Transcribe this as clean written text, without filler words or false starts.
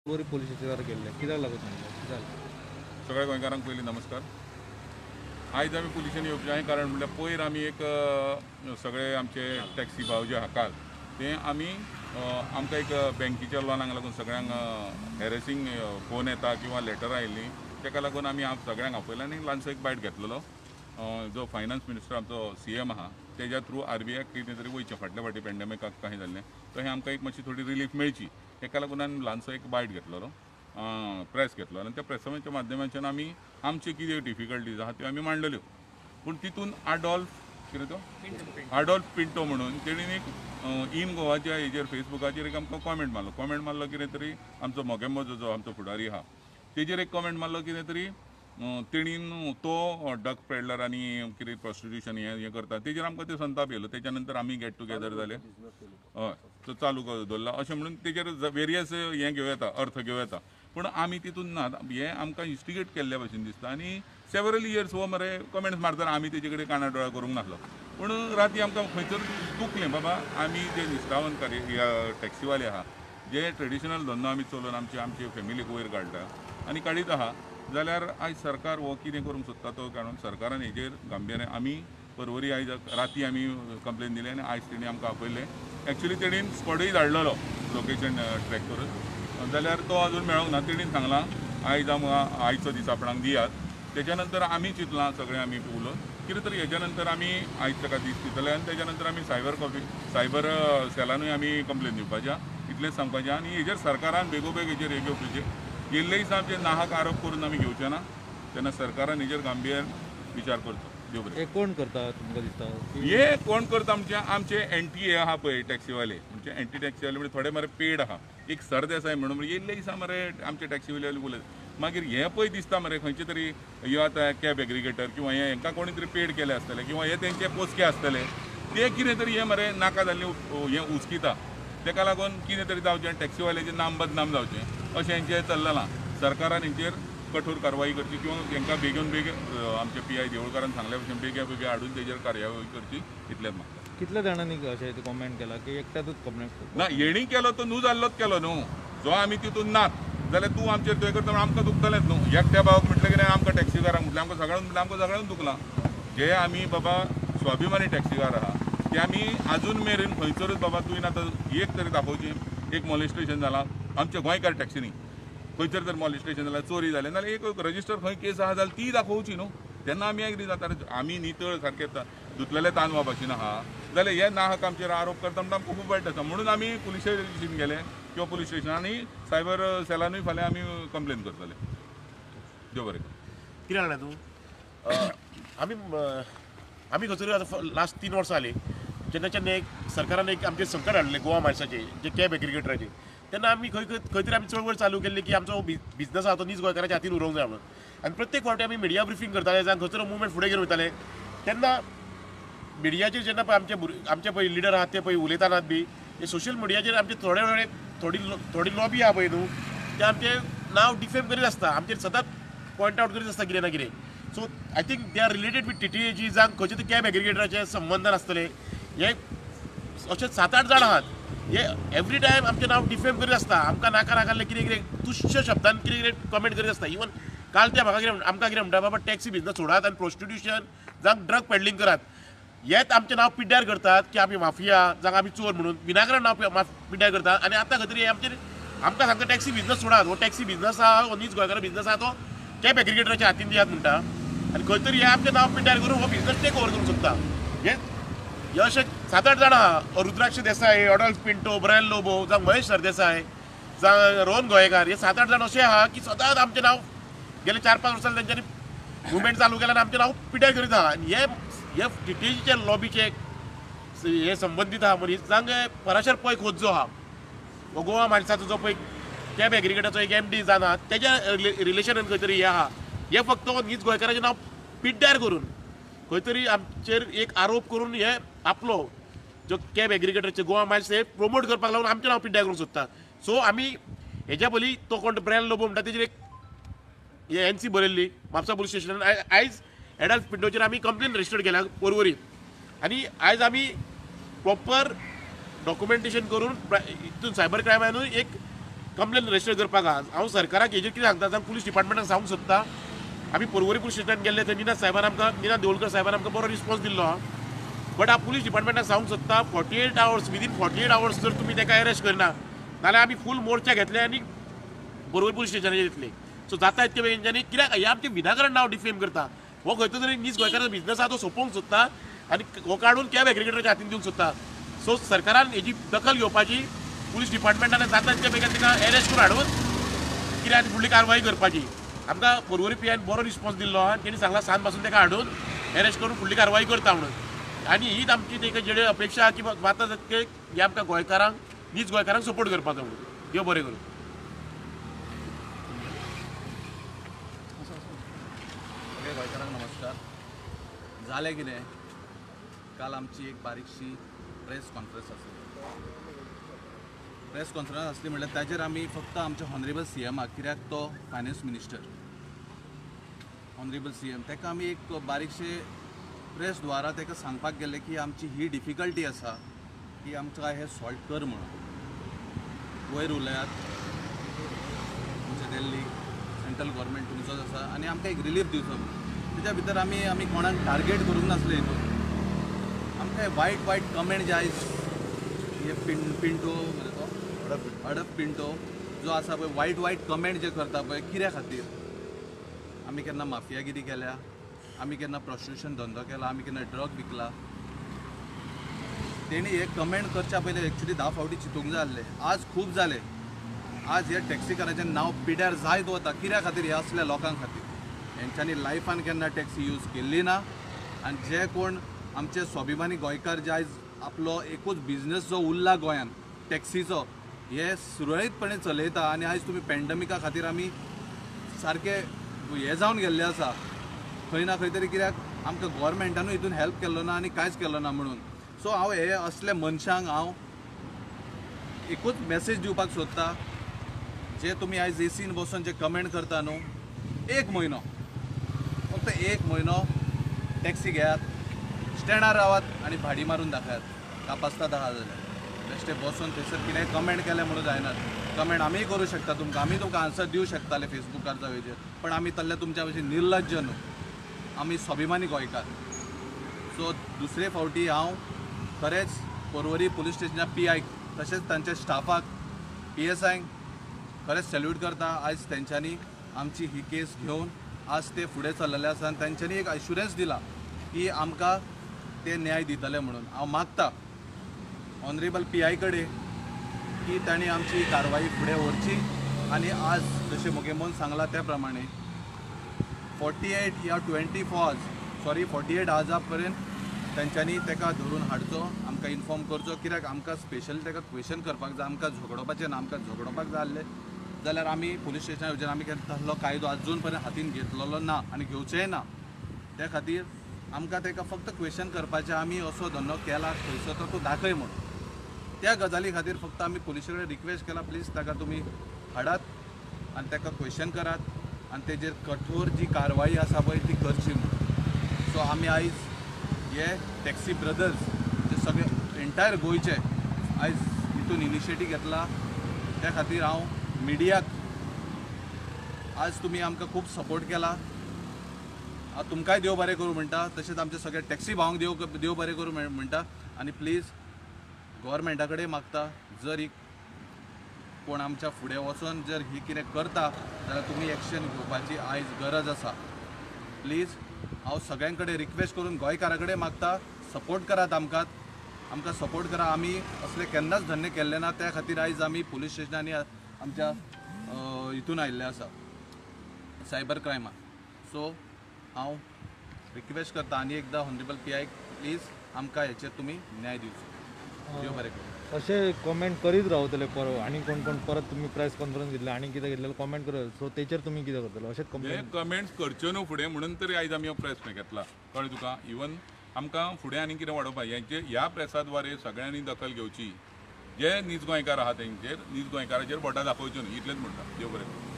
Porvorim police स्टेशनार गेल्ले कित्याक लागून सांगलें कित्याक? सगळ्या गोंयकारांक पयलीं नमस्कार. आयज आमी पुलिशेन येवचें कारण म्हणल्यार पयर आमी एक सगळे आमचे टॅक्सी भाव जे हाकाल ते आमी आमकां एक बँकीच्या लोनाक लागून सगळ्यांक हॅरेसिंग फोन येता किंवा लेटरां आयिल्लीं, ताका लागून आमी सगळ्यांक आपयलें आनी ल्हानसो एक बायट घेतलेलो. जो फायनान्स मिनिस्टर आमचो CM आहा तेज्या थ्रू RBI कितें तरी वयचें, फाटल्या फावटी पेंडेमिकाक कांय जाल्लें तो हें आमकां एक मातशी थोडी रिलीफ मेळची, ताका लागून आमी ल्हानसो एक बायट घेतलेलो, प्रेस घेतलो आनी त्या प्रेसाच्या माध्यमाच्यान आमी आमचे कितें डिफिकल्टीज आहा त्यो आमी मांडलेल्यो. पूण तितून आडोल्फ कितें तो आडोल्फ पिंटो म्हणून तेणीन एक इन गोवाच्या हेजेर फेसबुकाचेर एक आमकां कॉमेंट मारलो. कॉमेंट मारलो कितें तरी आमचो मोगेंबो जो आमचो फुडारी आहा तेजेर एक कॉमेंट मारलो कितें तरी तेणीन तो ड्रग पेडलर आनी कितें प्रोस्टिट्यूशन हें करता, तेजेर आमकां ते संताप येयलो. तेच्या नंतर आमी गेट टुगेदर जाले, हय तो चालू दवरला अशें म्हणून तेजेर वेरियस हें घेवं येता, अर्थ घेवं येता, पूण आमी तितून ना. हें आमकां इन्स्टिगेट केल्ल्या भशेन दिसता आनी सेवरल इयर्स हो मरे कमेंट्स मारतना आमी तेजे कडेन काना डोळा करूंक नासलो. पूण राती आमकां खंयसर दुखलें बाबा आमी जे निश्ठावंत टॅक्सीवाले आहा, जे ट्रेडिशनल धंदो आमी चलोवन आमचे आमचे फॅमिलीक वयर काडटा आनी काडीत आहा, जाल्यार आयज सरकार हो कितें करूंक सोदता तो काडून सरकारान हेजेर गांभीर्यान आमी पर्वरी आयज राती आमी कंप्लेन दिली आनी आयज तेणी आमकां आपयलें. एक्चुली तेणीन स्कॉडूय धाडलेलो लोकेशन ट्रॅक करून, जाल्यार तो अजून मेळोंक ना. तेणीन सांगलां आयज आमकां आयचो दीस आपणाक दियात. तेच्या नंतर आमी चिंतलां सगळें आमी उलोवन कितें तरी हेच्या नंतर आमी आयज ताका दीस दितले आनी तेच्या नंतर आमी सायबर सेलानूय आमी कंप्लेन दिवपाच्या, इतलेंच सांगपाचें. आनी हेजेर सरकारान बेगोबेग हेजेर हें घेवपाचें, गेल्ले दिसा आमचे नाहक आरोप करून आमी घेवचे ना, तेन्ना सरकारान हेजेर गांभीर्यान विचार करचो. देव बरें. हे कोण करता तुमकां दिसता? हे कोण करता म्हणजे आमचे NTA आहा पळय टॅक्सीवाले, म्हणजे एनटी टॅक्सीवाले म्हणजे थोडे मरे पेड आहा. एक सरदेसाय म्हणून येयल्ले दिसा मरे आमचे टॅक्सीवाले उलयता, मागीर हें पळय दिसता मरे खंयचे तरी ह्यो आतां कॅब एग्रिगेटर किंवा हे हेंकां कोणी तरी पेड केले आसतले किंवा हे तेंचे पोसके आसतले, ते कितें तरी हे मरे नाका जाल्लें हें उचकिता, तेका लागून कितें तरी जावचें, टॅक्सीवाल्याचें नाम बदनाम जावचें अशें हेंचें चल्ललां. सरकारान हेंचेर कठोर कारवाई करची किंवा हेंकां बेगीन बेग आमचे PI देवळकारान सांगल्या भशेन बेगीन बेगीन हाडून तेजेर कारवाई करची, इतलेंच मागता. कितल्या जाणांनी अशें कॉमेंट केला की एकट्यातूच कॉमेंट ना? हेणी केलो तो न्हू जाल्लोच केलो न्हू, जो आमी तितून नात जाल्यार तूं आमचेर तुवें करता म्हणून आमकां दुखतलेंच न्हू. एकट्या भावाक म्हटलें कितें आमकां टॅक्सीकारांक म्हटलें आमकां सगळ्यांक म्हटलें आमकां सगळ्यांक दुखलां. जे आमी बाबा स्वाभिमानी टॅक्सीकार आहा ते आमी आजून मेरेन खंयसरूच बाबा तुवें आतां एक तरी दाखोवची एक मॉलिस्टेशन जालां आमच्या गोंयकार टॅक्सीनी, खंयसर तर मॉलिस्टेशन जाल्यार चोरी जालें नाल्यार एक रजिस्टर खंय केस आहा जाल्यार ती दाखोवची न्हू, तेन्ना आमी एग्री जाता. आमी नितळ सारके धुतलेले तांदवा भाशेन आहा जाल्यार हे नाहक आमचेर आरोप करता म्हणटा आमकां खूब वायट आसा. म्हणून आमी पुलीस स्टेशन गेले किंवा पुलीस स्टेशन आनी सायबर सेलानूय फाल्यां आमी कंप्लेन करतले. देव बरें करूं. कितें जाणा तूं आमी आमी खंयसर आतां लास्ट 3 वर्सां जालीं जेन्नाच्यान एक सरकारान एक आमचेर संकट हाडलें गोवा मायल्साचें जे कॅब एग्रिगेटराचें, तेन्ना आमी खंय खंय तरी आमी चळवळ चालू केल्ली की आमचो बिजनस आहा तो नीज गोंयकाराच्या हातीन उरोवंक जाय म्हणून. आनी प्रत्येक फावटी आमी मिडिया ब्रिफींग करताले, जावं खंयसर मुवमेंट फुडें घेवन वयताले, तेन्ना मिडियाचेर जेन्ना पळय आमचे आमचे पळय लिडर आहात ते पळय उलयतानात बी हे सोशल मिडियाचेर आमचे थोडे वेळे थोडी थोडी लॉबी आहा पळय न्हू, ते आमचें नांव डिफेम करीत आसता, आमचेर सदांच पॉयंट आवट करीत आसता कितें ना कितें. So I think they are related with TTAG, जावं खंयचे तरी कॅब एग्रिगेटराचे संबंदान आसतले. हे अशे 7-8 जाण आहात हे एवरी टायम आमचें नांव डिफेम करीत आसता, आमकां नाका नाका कितें कितें तुश्य शब्दान कितें कितें कमेंट करीत आसता. इवन काल ते म्हाका कितें आमकां कितें म्हणटा, बाबा टॅक्सी बिजनस सोडात आनी प्रोस्टिट्यूशन जावं ड्रग पेडलिंग करात, हेच आमचें नांव पिड्ड्यार करतात की आमी माफिया जावं आमी चोर म्हणून विनाकारण नांव पिड्ड्यार करतात. आनी आतां खंय तरी आमचेर आमकां सांगता टॅक्सी बिजनस सोडात, हो टॅक्सी बिजनस आहा हो नीज गोंयकार बिजनस आहा तो कॅब एग्रिगेटराच्या हातीन दियात म्हणटा, आनी खंय तरी हे आमचें नांव पिड्ड्यार करून हो बिजनस टेक ओवर करूंक सोदता. हे हे अशे 7-8 जाणां आहा, रुद्राक्ष देसाय, अडोल्फ पिंटो, ब्रायन लोबो, जावं महेश सरदेसाय, जावं रोहन गोंयकार, हे 7-8 जाण अशे आहा की सदांच आमचें नांव गेले 4-5 वर्सां तेंच्यांनी मुवमेंट चालू केला आनी आमचें नांव पिड्ड्यार करीत आहा. आनी हे हे TTAGच्या लॉबीचे हे संबंदीत आहा मनीस, जावं पराशर पै खोत जो आहा हो गोवा मायल्साचो जो पळय कॅब एग्रिगेटाचो एक MD जावन आहा तेज्या रिलेशनान खंय तरी हे आहा. हे फक्त नीज गोंयकाराचें नांव पिड्ड्यार करून खंय तरी आमचेर एक आरोप करून हे आपलो जो कॅब एग्रिगेटरचे गोवा मायल्स हे प्रमोट करपाक लागून आमचें नांव पिड्ड्यार करूंक सोदता. सो आमी हेज्या पयलीं तो कोण ब्रायन लोबो म्हणटा तेजेर एक NC बरयल्ली म्हापसा पुलीस स्टेशनान. आयज एडल्फ पिंटोचेर आमी कंप्लेन रजिस्टर्ड केल्या पर्वरी, आनी आयज आमी प्रॉपर डॉक्युमेंटेशन करून हितून सायबर क्रायमानूय एक कंप्लेन रजिस्टर करपाक आहा. हांव सरकाराक हेजेर कितें सांगता जावं पुलीस डिपार्टमेंटाक सांगूंक सोदता, आमी पर्वरी पुलीस स्टेशनान गेल्ले थंय निनाद साहेबान आमकां, निनाद देवळकर साहेबान आमकां बरो रिस्पॉन्स दिल्लो आहा. बट हांव पुलीस डिपार्टमेंटाक सांगूंक सोदता 48 hours, within 48 hours जर तुमी ताका अरेस्ट करना जाल्यार आमी फूल मोर्चा घेतले आनी पर्वरी पुलीस स्टेशनाचेर येतले. सो जाता इतके बेगीन तेंच्यांनी, कित्याक हे आमचें विनाकारण नांव डिफेम करता. हो खंय तरी नीज गोंयकाराचो बिजनस आहा तो सोंपोवंक सोदता आनी हो काडून कॅब एग्रिगेटराच्या हातीन दिवंक सोदता. सो सरकारान हेजी दखल घेवपाची, पुलीस डिपार्टमेंटान जाता तितके बेगीन ताका अरेस्ट करून हाडून कितें आनी फुडली कारवाय करपाची. आमकां पर्वरी पी आयन बरो रिस्पॉन्स दिल्लो आहा, तेणी सांगलां सांज पासून ताका हाडून अरेस्ट करून फुडली कारवाय करता म्हणून. आनी हीच आमची तेका जेडे अपेक्षा आहा की जाता तितके हे आमकां गोंयकारांक, नीज गोंयकारांक सपोर्ट करपाचो म्हणून. देव बरें करूं. सगळे गोंयकारांक नमस्कार. जालें कितें, काल आमची एक बारीकशी प्रेस कॉन्फरन्स आसली. प्रेस कॉन्फरन्स आसली म्हणल्यार ताजेर आमी फक्त आमच्या ऑनरेबल सी एमाक, कित्याक तो finance minister, honourable C M, ताका आमी एक बारीकशे प्रेस द्वारा ताका सांगपाक गेले की आमची ही डिफिकल्टी आसा की आमकां हें सॉल्व कर म्हणून. वयर उलयात तुमचे दिल्ली सेंट्रल गव्हर्मेंट तुमचोच आसा आनी आमकां एक रिलीफ दिवचो म्हणून. तेच्या भितर आमी आमी कोणाक टार्गेट करूंक नासले. हितून आमकां वायट वायट कमेंट जे आयज हे पिंटो मरे तो अडप पिंटो जो आसा पळय, वायट वायट कमेंट जे करता पळय, कित्या खातीर? आमी केन्ना माफियागिरी केल्या, आमी केन्ना प्रोस्टिट्यूशन धंदो केला, आमी केन्ना ड्रग विकला? तेणी हे कमेंट करच्या पयलीं एक्चुली 10 फावटी चिंतूंक जाय आसलें. आज खूब जालें. आज हे टॅक्सीकाराचें नांव पिड्यार जायत वता. कित्या खातीर? हे असल्या लोकां खातीर. हेंच्यांनी लायफान केन्ना टॅक्सी यूज केल्ली ना. आनी जे कोण आमचे स्वाभिमानी गोंयकार जे आयज आपलो एकूच बिजनस जो उरला गोंयान टॅक्सीचो, हे सुरळीतपणे चलयता. आनी आयज तुमी पॅन्डमिका खातीर आमी सारके हे जावन गेल्ले आसा खंय ना खंय तरी, कित्याक आमकां गोवोरमेंटानूय हितून हेल्प केल्लो ना आनी कांयच केल्लो ना म्हणून. सो हांव हे असल्या मनशांक हांव एकूच मॅसेज दिवपाक सोदता, जे तुमी आयज एसीन बसून जे कमेंट करता न्हू, एक म्हयनो, फक्त एक म्हयनो टॅक्सी घेयात, स्टँडार रावात आनी भाडी मारून दाखयात. कापास्ताद आहा जाल्यार बेश्टे बसून थंयसर कितेंय कमेंट केलें म्हणून जायना. कमेंट आमीय करूं शकता तुमकां, आमी तुमकां आन्सर दिवं शकताले फेसबुकार जावं हेजेर, पण आमी तल्ले तुमच्या भशेन निर्लज्ज न्हू, आमी स्वाभिमानी गोंयकार. सो दुसरे फावटी हांव खरेंच पर्वरी पुलीस स्टेशनाच्या पी आयक तशेंच तांच्या स्टाफाक, पी एस आयक खरेंच सॅल्यूट करता. आयज तेंच्यांनी आमची ही केस घेवन आज ते फुडें चललेले आसा आनी तेंच्यांनी एक एश्युरन्स दिला की आमकां ते न्याय दितले म्हणून. हांव मागता ऑनरेबल पी I कडेन की तांणी आमची कारवाई फुडें व्हरची आनी आज जशें मुखेमोन सांगलां त्या प्रमाणे 48 या 24 आवर्स, सॉरी 48 आवर्सा पर्यंत तेंच्यांनी ताका धरून हाडचो, आमकां इन्फॉर्म करचो. कित्याक आमकां स्पेशल ताका क्वेश्चन करपाक जाय, आमकां झगडोवपाचें ना. आमकां झगडोवपाक जाय आसलें जाल्यार आमी पुलीस स्टेशनार वचून आमी केन्ना तसलो कायदो अजून पर्यंत हातीन घेतलेलो ना आनी घेवचेंय ना. त्या खातीर आमकां ताका फक्त क्वेश्चन करपाचें, आमी असो धंदो केला खंयचो तो तूं दाखय म्हणून. त्या गजाली खातीर फक्त आमी पुलिसे कडेन रिक्वेस्ट केला, प्लीज ताका तुमी हाडात आनी ताका क्वेश्चन करात आनी तेजेर कठोर जी कारवाई आसा पळय ती करची म्हणून. सो आमी आयज हे टॅक्सी ब्रदर्स जे सगळे एंटायर गोंयचे आयज हितून इनिशिएटीव घेतला, त्या खातीर हांव मिडियाक आज तुमी आमकां खूब सपोर्ट केला, हांव तुमकांय देव बरें करूं म्हणटा, तशेंच आमचे सगळे टॅक्सी भावांक देव बरें करूं म्हणटा. आनी प्लीज गोवोरमेंटा कडेन मागता, जर ही कोण आमच्या फुडें वचोन जर ही कितें करता जाल्यार तुमी एक्शन घेवपाची आयज गरज आसा. प्लीज हांव सगळ्यां कडेन रिक्वेस्ट करून गोंयकारां कडेन मागता, सपोर्ट करात आमकां, आमकां सपोर्ट करा. आमी असले केन्नाच धंदे केल्ले ना, त्या खातीर आयज आमी पुलीस स्टेशनांनी आमच्या हितून आयिल्ले आसा सायबर क्रायमान. सो हांव रिक्वेस्ट करता आनी एकदां ऑनरेबल पी आयक प्लीज आमकां हेचेर तुमी न्याय दिवचो. देव बरें करूं. अशे कॉमेंट करीत रावतले परत आनी कोण कोण परत तुमी प्रेस कॉन्फरन्स घेतले आनी कितें घेतलें कॉमेंट करत, सो तेचेर तुमी कितें करतले? अशेंच कमेंट कमेंट्स करच्यो न्हू फुडें म्हणून तरी आयज आमी हो प्रेस घेतला, कळ्ळें तुका? इवन आमकां फुडें आनी कितें वाडोवपाक हेंचे ह्या प्रेसा द्वारे सगळ्यांनी दखल घेवची. जे नीज गोंयकार आहा तेंचेर, नीज गोंयकाराचेर बोटां दाखोवच्यो न्हू, इतलेंच म्हणटा. देव बरें करूं.